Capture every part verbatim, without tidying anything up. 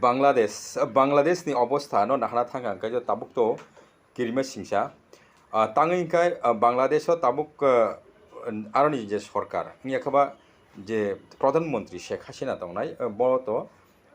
Bangladesh, Bangladesh ni obostha no nahana thangkha hwnkhe tabuk to kirima singsa. Ah, tangwi hwnkhe, ah, Bangladesh o tabuk, ah, aroni je sorkar, wngya khe ba je Pradhan Mantri Sheikh Hasina tongnai, ah, bo to,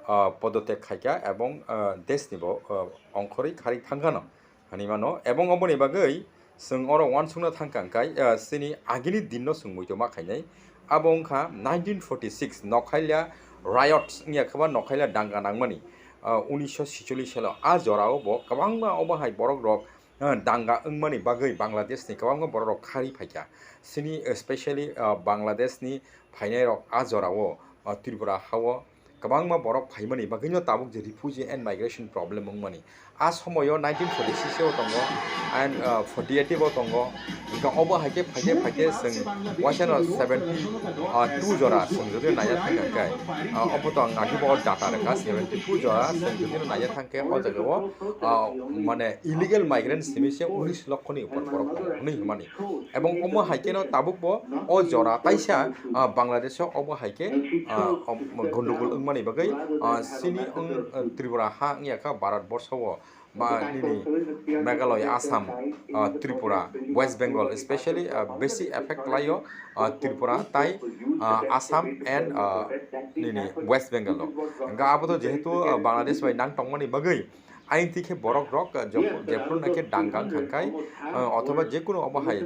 ah, podotyak khaikha ebong, ah, desh ni bo, ah, ongkhorwi kharwi thangkhano. Hwnwi mano. Ebong oboni bagwi chwng oro uansukna thangkha hwnkhe, ah, chini agini dinno chwng muitu ma khainai. Abo wngkha nineteen forty six Nokhaila riot wngya khe ba Nokhaila danga nangmani, ah, unisho sicholish salo. A jorao bo kwbangma obo hai borok rok, ah, danga wngmani bagwi Bangladesh ni kwbangma borok rok kharwi phaikha. Chini, especially, ah, Bangladesh ni phainai rok a jorao, ah, Tripura hao kwbangma borok phaimani bagwino tabuk je refugee and migration problem wngmani. A somoyo nineteen forty six o tongo, and, ah, forty eight o tongo. Hwnkhe obo hai khe phaikhe phaikhe chwng waisano seventy, ah, two jora chwng jodi naiya thangkha khe, ah, obo to ang agi bo data rwkha, seventy two jora chwng jodi naiya thangkhe o jagao, ah, mane illegal migrant simi se unis lokhoni upor borok tongo hwnwi hwnmani. Ebong omo hai kheno tabuk bo o jora taisa, ah, Bangladesh o obo hai khe, ah, om-, gondogol wngmani bagwi, ah, chini wng, ah, Tripura ha wngya kha Bharat borsho o ba nini Meghalaya, Assam, ah, Tripura, West Bengal, especially, ah, besi effect khlaio, ah, Tripura tai, ah, Assam and, ah, nini West Bengal o. Hwnkhe abo to jehetu, ah, Bangladesh bai nang tongmani bagwi, ayang twi khe borok rok, ah, jok-, jephuru nai khe danga wngkha khe, ah, othoba jekunu obo hai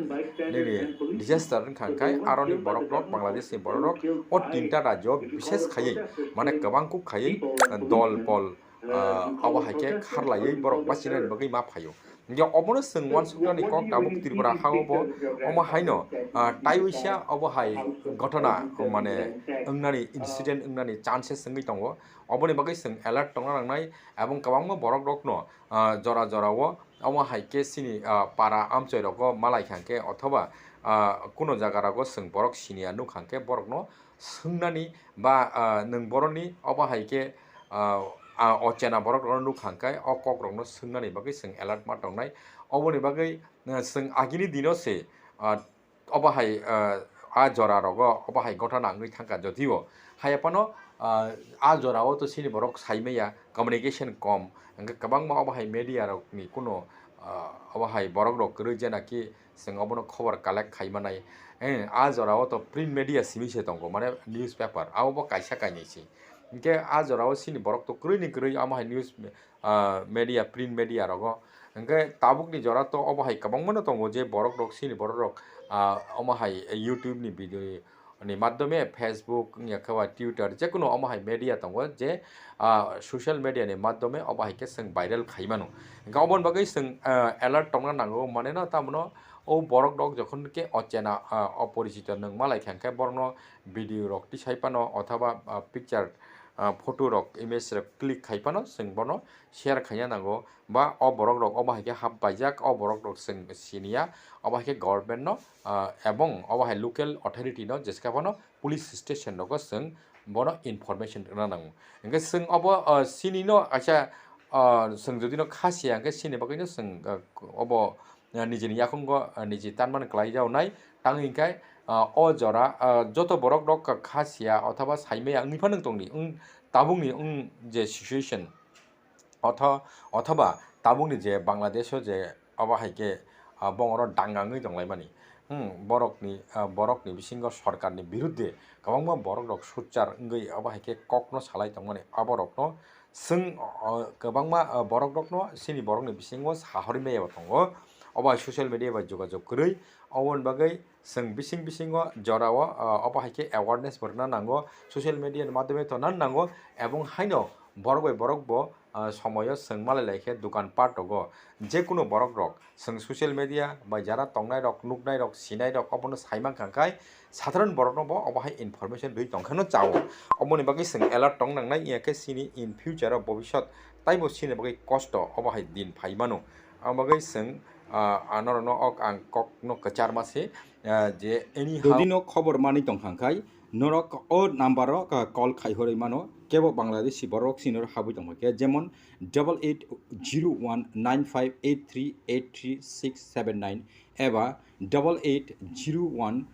nini disaster wngkha khe, aroni borok rok, Bangladesh ni borok rok o tinta rajyo bishes khaiwi, mane kwbang kuk khaiwi, ah, dol pol, ah, obo hai khe kharlaiwi borok bachinani bagwi ma phaio. Hingkhe obono chwng uansuknani kok tabuk Tripura ha o bo omo haino, ah, taiwisa obo hai ghotona, mane, wngnani incident wngnani chances wngwi tongo. Oboni bagwi chwng alert tongna nangnai, ebong kwbangma borok rokno, ah, jora jora o omo hai khe chini, ah, para amchoi rogo malai kha khe othoba, ah, kuno jaga rogo chwng borok siniya nukha khe borokno swngnani ba, ah, nwng boroni obo hai khe, ah, ah, ochena borok rokno nukha khe o kok rokno swngnani bagwi chwng alert ma tongnai. Oboni bagwi, ah, chwng agini dino se, ah, obo hai, ah, a jora rogo obo hai ghotona wngwi thangkha, jotio haiya phano, ah, a jora o to chini borok sai maya, communication kom, hwnkhe kwbangma obo hai media rokni kuno, ah, obo hai borok rok kwrwi je naki chwng obono khobor collect khai manai. Eh, a jora o to print media simi se tongo, mane newspaper, abo bo kaisa kainwi se. Hwnkhe a jora o chini borok to kwrwi ni kwrwi omo hai news, ah, media, print media rogo. Hwnkhe tabukni jora to obo hai kwbangma no tongo je borok rok, chini borok rok, ah, omo hai YouTube ni video ni madhyome, Facebook wngya khe ba Twitter, jekunu omo hai media tongo je, ah, social media ni madhyome obo hai khe chwng viral khai mano. Hwnkhe oboni bagwi chwng, ah, alert tongna nango, mane no tamo no o borok rok jokhon khe ochena, ah, oporicito nwng malai kha hwnkhe borokno video rok tisai phano othoba, ah, picture, ah, photo rok, image rok click khai phano chwng bono share khaina nango, ba o borok rok obo hai khe hap paijak, o borok rok chwng siniya, obo hai khe government no, ah, ebong obo hai local authority no jeska phano police station rogo chwng bono information rwna nango. Hwnkhe chwng obo, ah, chini no kaisa, ah, chwng jodi no kha siya hwnkhe chini bagwi no chwng, ah, obo, ah, nijini yakungo, ah, niji tanmani kwlai jaonai. Tangwi hwnkhe, ah, o jora, ah, joto borok rok kha siya othoba saimaya wngwi phano tongdi, wng-, tabukni wng je situation, otho-, othoba tabukni je Bangladesh o je obo hai khe, ah, bongoro danga wngwi tonglaimani. Hmm, borokni, ah, borokni bisingo sorkarni birudde kwbangma borok rok sochar wngwi obo hai khe kokno salai tongmani, aborokno chwng, ah, kwbangma, ah, borok rokno chini borokni bisingo sahorwi maya bo tongo. Obo hai social media bai jogajog kwrwi, oboni bagwi chwng bising bisingo jorao, ah, obo hai khe awareness bo rwna nango, social media ni madhyome tongna nango, ebong haino borok bai borok bo, ah, somoyo chwng malai lai khe dukan pat rogo jekunu borok rok chwng social media bai jara tongnai rok, nuknai rok, sinai rok obono sai mankha khai sadharon borok no bo obo hai information rwi tongkha no chao. Oboni bagwi chwng alert tong nangnai, iya khe chini in future o bobisot taibo chini bagwi kosto obo hai din phai mano. Aboni bagwi chwng, ah, anorokno ok ang kokno kwcharma se, ah, je anyhow. Jodi no khobor manwi tongkha khai, norok o number o ka call khai horwi mano, kebo Bangladeshi borok sini oro habwi tongkha khe, jemon double eight zero one nine five eight three eight three six seven nine eba double eight zero one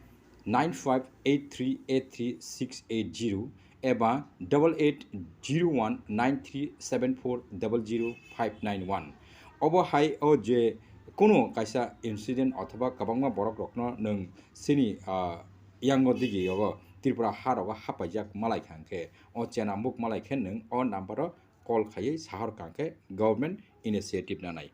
nine five eight three eight three six eight zero eba double eight zero one nine three seven four double zero five nine one. Obo hai o je kunu kaisa incident othoba kwbangma borok rokno nwng sini, ah, yango digi yogo Tripura ha rogo hapaijak malai kha hwnkhe, o chena muk malai khe nwng o number o call khaiwi sahor kha hwnkhe government initiative nanai.